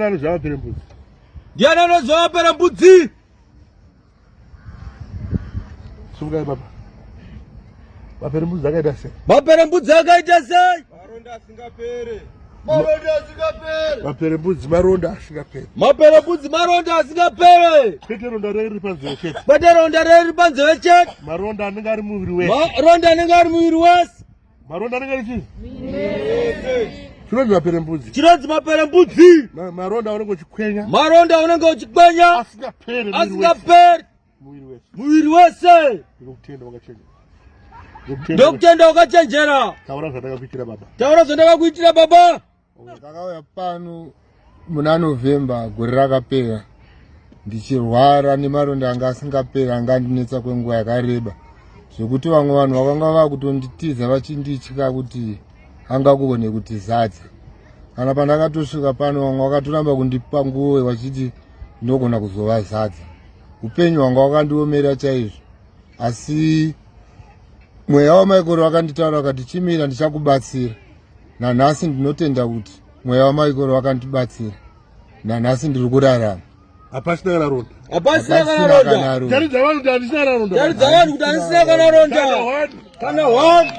Anoziva maperembudzi? Ndiani anoziva maperembudzi? Simukai baba. Maperembudzi akaita sei? Maperembudzi akaita sei? Maronda asingapere. Maronda asingapere. Maperembudzi maronda asingapere. Maperembudzi maronda asingapere. Kwete ronda riri panzeve chete. Kwete ronda riri panzeve chete. Maronda anenge ari muviri wese. Maronda anenge ari muviri wese. Maronda anenge ari chii? Chinonzi maperembudzi. Chinonzi maperembudzi. Maronda unenge uchikwenya. Maronda unenge uchikwenya. Asingaperi. Asingaperi. Muviri wese. Muviri wese. Ndokutenda wakachenjera. Ndokutenda wakachenjera. Taura zvandakakuitira baba. Taura zvandakakuitira baba. Ndakauya pano muna November gore rakapera ndichirwara nemaronda anga asingaperi anga andinetsa kwenguva yakareba zvekuti vamwe vanhu vakanga vakutonditiza vachinditya kuti angakugone kutizadza kana pandakatosvika pano vamwe vakatoramba kundipa nguve vachiti ndinogona kuzovazadza upenyu hwanga wakandiomera chaizvo asi mweya wamaikoro wakanditaura vakati chimira ndichakubatsira nanhasi ndinotenda kuti mweya wamaikoro wakandibatsira nanhasi ndiri kurarama hapasina kana ronda hapasina kana ronda taridza vanhu kuti handisina kana ronda taridza vanhu kuti handisina kana ronda kana one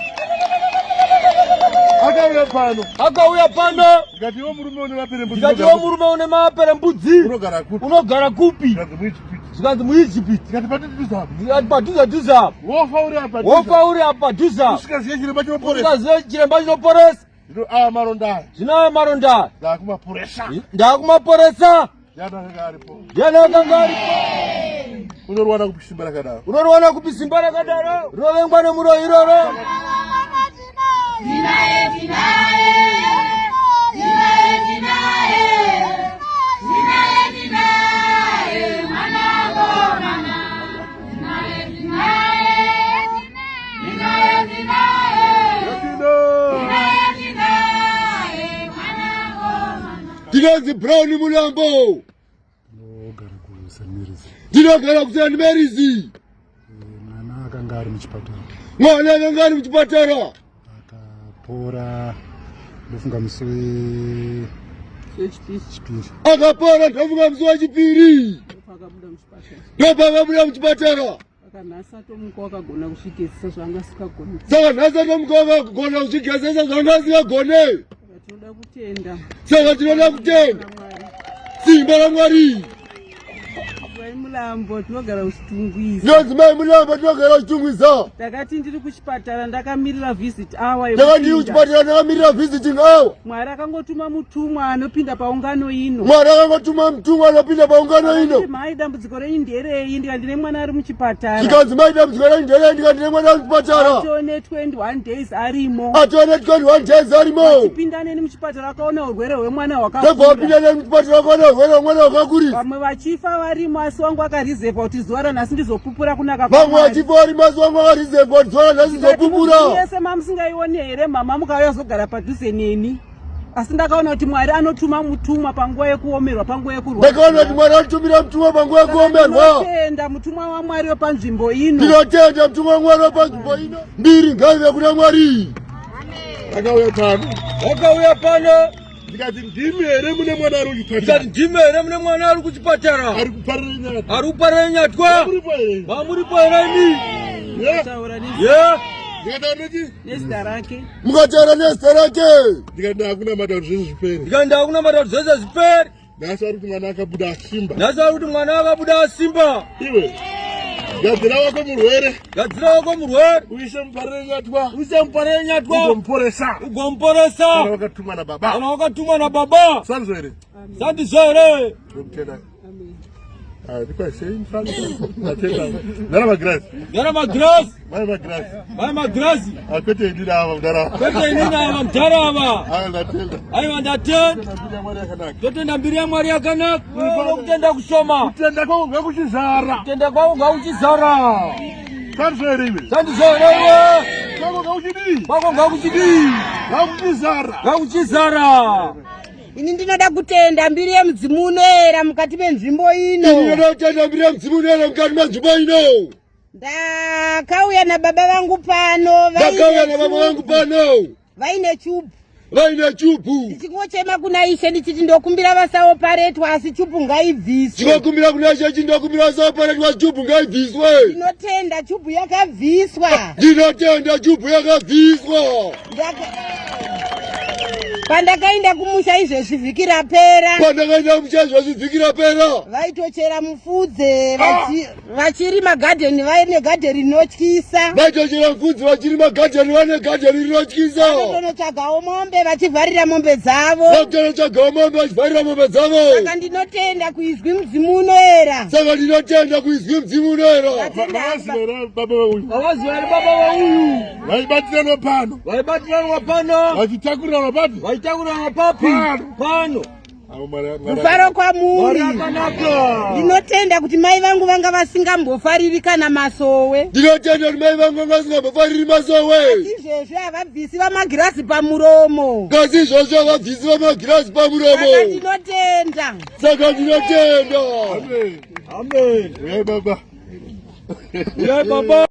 akauya pano akauya pano ndikati iwe murume une maperembudzi ndikati iwe murume une maperembudzi unogara kupi unogara kupi zvikanzi muijipiti zvikanzi muijipiti ndikati padhuze apa ndikati padhuze dhuze apa wofa uri apa wofa uri apa dhuze apa usikazive chiremba chinoporesa usikazive chiremba chinoporesa zvino aya maronda aya zvino aya maronda aya ndakumaporesa ndakumaporesa ndiani akanga aripo ndiani akanga aripo unoriwana kupi simba rakadaro unoriwana kupi simba rakadaro rinovengwa nemuroyi iroro Tinaye, tinaye, tinaye, tinaye, tinaye, tinaye, mwanakomana. Tinaye, tinaye, tinaye, tinaye, tinaye, tinaye, mwanakomana. Ndinonzi Brown Mulambo. Ndinogara kuSt Mary's. Ndinogara kuSt Mary's. Eh, mwana akanga ari muchipatara. Mwana akanga ari muchipatara. Akapora ndofunga musi wechipiri. Akapora ndofunga musi wechipiri. Ndopakabuda muchipatara. Saka nhasi atomuka wakagona kuzvigezesa zvaanga asingagone. Saka nhasi atomuka wakagona kuzvigezesa zvaanga asingagone. Saka tinoda kutenda. Saka tinoda kutenda. Simba raMwari. Mai Mulambo tinogara kuChitungwiza. Ndonzi Mai Mulambo tinogara kuChitungwiza. Ndakati ndiri kuchipatara ndakamirira visit hour. Ndakati ndiri kuchipatara ndakamirira visiting hour. Mwari akangotuma mutumwa anopinda paungano ino. Mwari akangotuma mutumwa anopinda paungano ino. Mai dambudziko renyu nderei ndikati ndine mwana ari muchipatara. Zvikanzi mai dambudziko renyu nderei ndikati ndine mwana ari muchipatara. Atone 21 days arimo. Atone 21 days arimo. Achipinda neni muchipatara akaona urwere hwemwana hwakakura. Ndobva wapinda neni muchipatara akaona urwere hwemwana hwakakurisa. Vamwe vachifa varimo asi wangu akarizevha kuti zuva ranhasi ndizopupura kunaka Vamwe vachifa varimo asi wangu akarizevha kuti zuva ranhasi ndizopupura. Yese mamusingaioni here mama mukauya zogara padhuze neni. Asi ndakaona kuti Mwari anotuma mutumwa panguva yekuomerwa, panguva yekurwa. Ndakaona kuti Mwari anotumira mutumwa panguva yekuomerwa. Ndinotenda mutumwa waMwari wepanzvimbo ino. Ndinotenda mutumwa waMwari wepanzvimbo ino. Mbiri ngaive kuna Mwari. Akauya pano. Akauya pano. Ndikati ndimi here mune mwana ari kuchipatara? Ndikati ndimi here mune mwana ari kuchipatara? Ari kuparira nyatwa. Ari kuparira nyatwa. Mamuripo here? Mamuripo here imi? Taura Yeah. Ndikataura nechi? nezita rake. Mukataura nezita rake. Ndikati ndakunamata kuti zvese zvipere. Ndikati ndakunamata kuti zvese zvipere. Nhasi ari kuti mwana akabuda asimba. Nhasi ari kuti mwana akabuda asimba. Iwe. Gadzira wako murwere. Gadzira wako murwere. Uise muparire nyatwa. Uise muparire nyatwa. Ugomuporesa. Ugomuporesa. Kana wakatumwa nababa. Kana wakatumwa nababa. Sandizvo here? Sandizvo here? Ndokutenda. Ah, Ndara magirazi. Ndara magirazi. Mai magirazi. Mai magirazi. Ah, kwete inini ava mudhara. Kwete inini ava mudhara ava. Ah, ndatenda. Aiwa ndatenda. Totenda mbiri yaMwari yakanaka. Kutenda kushoma. Kutenda kwangu ngakuchizara. Kutenda kwangu ngakuchizara. Sandizvo here iwe? Sandizvo here iwe? Kwako ngakuchidii? Kwako ngakuchidii? Ngakuchizara. Ngakuchizara. Ini ndinoda kutenda mbiri yemudzimu unoera mukati menzvimbo ino. Ini ndinoda kutenda mbiri yemudzimu unoera mukati menzvimbo ino. Ndakauya nababa vangu pano. Ndakauya nababa vangu pano. Vaine chubhu. Vaine chubhu. Ndichingochema kuna Ishe ndichiti ndokumbira vasaoparetwa asi chubhu ngaibviswe. Ndinokumbira kuna Ishe chindokumbira vasaoparetwa chubhu ngaibviswe. Ndinotenda chubhu yakabviswa. Ndinotenda chubhu yakabviswa. Pandakaenda kumusha izvezvi vhiki rapera. Pandakaenda kumusha izvezvi vhiki rapera. Vaitochera mufudze vachirima gadheni vaine gadheni rinotyisa. Vaitochera mufudze vachirima gadheni vaine gadheni rinotyisa. Vanotonotsvagawo mombe vachivharira mombe dzavo. Vanotonotsvagawo mombe vachivharira mombe dzavo. Saka ndinotenda kuizwi mudzimu unoera. Saka ndinotenda kuizwi mudzimu unoera. Baba veuyu. Vavaziva here baba veuyu? Vaibatiranwa pano. Vaibatiranwa pano. Vachitakurirana papi? Vachitakurirana papi? Pano. Mufaro kwamuri. Ndinotenda kuti mai vangu vanga vasingambofariri kana masowe. Ndinotenda kuti mai vangu vanga vasingambofariri masowe. Izvezvi havabvisi vamagirazi pamuromo. Kasi izvozvo havabvisi vamagirazi pamuromo. Saka ndinotenda. Saka ndinotenda. Amen. Amen. Uyai baba. Uyai baba.